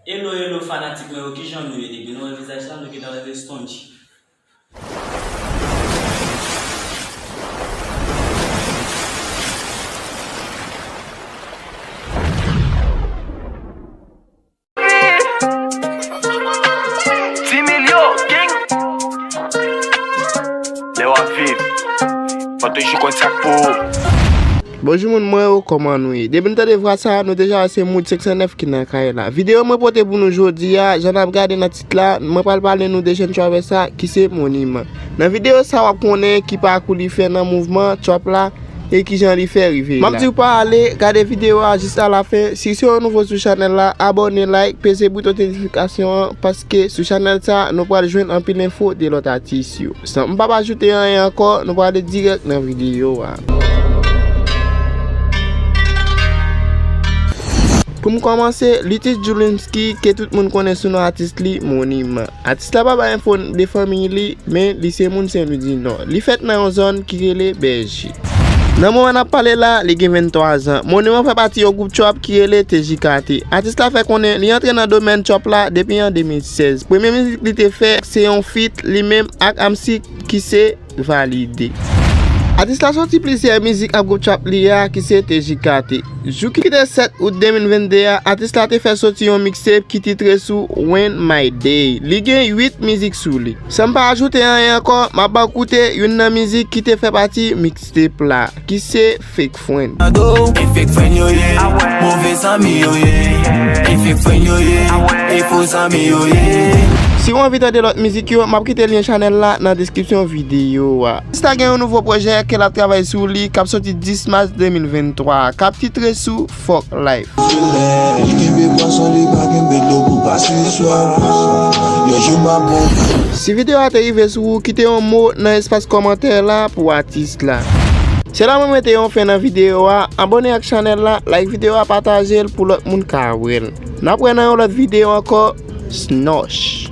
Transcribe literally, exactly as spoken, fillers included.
Hello, hello, fanatik mwen yo, kijan nou ye? Depi nou wè vizaj sa, nou gentan rele Stonji. Ti milyon, gang. Lè w ap viv, fò toujou konn sa k pou ou. Bonjou moun mwen yo, kòman nou ye? Depi n tande vwa sa, nou deja wè se Mood senk san nèf ki nan kay la. Videyo mwen pote pou nou jodi a, jan n ap gade nan tit la, mwen pral pale nou de jèn trapè sa ki se Moniman. Nan videyo sa, w ap konnen ki pakou li fè nan mouvman trap la e kijan li fè rive la. M ap di w pa ale, gade videyo a jis a la fen. Si se yon nouvo sou chanèl la, abòne, like, peze bouton notifikasyon an, paske sou chanèl sa, nou pral jwenn anpil enfo de lòt atis yo. San m p ap ajoute anyen ankò, nou prale dirèk nan videyo a. Pou m kòmanse, Lutis Julinski, ke tout moun konnen sou non atis li, Moniman. Atis la pa bay enfo de fanmi li, men li se moun Sen Lwi di Nò. Li fèt nan yon zòn ki rele Bèje. Nan moman n ap pale la, li gen venntwa zan. Moniman fè pati yon gwoup trap ki rele T J K T. Atis la fè konnen li antre nan domèn trap la depi an de mil sèz. Premye mizik li te fè, se yon feat li menm ak Amsik ki se Valide. Atis la soti plizyè mizik ak gwoup trap li a ki se T J K T. Jou ki te sèt out de mil vennde a, atis la te fè soti yon mixtape ki titre sou When My Day. Li gen uit mizik sou li. San m pa ajoute anyen ankò, m ap ba w koute youn nan mizik ki te fè pati mixtape la, ki se Fake Friend. Ado, e fake friend yo ye, move zanmi yo ye, e fake friend yo ye, e fo zanmi yo ye. Si w anvi tande lòt mizik yo, m ap kite lyen chanèl la nan deskripsyon videyo a. Atis la gen yon nouvo pwojè ke l ap travay sou li, k ap soti dis mas de mil venntwa, k ap titre sou Fuck Life. Li kenbe pwason, li pa kenbe dlo pou pase swa. Yon jou m ap bon. Si videyo a te rive sou ou, kite yon mo nan espas kòmantè la pou atis la. Se la mwen mete yon fen nan videyo a. Abòne ak chanèl la, like videyo a, pataje l pou lòt moun ka wè l. N ap wè nan yon lòt videyo ankò. Snosh.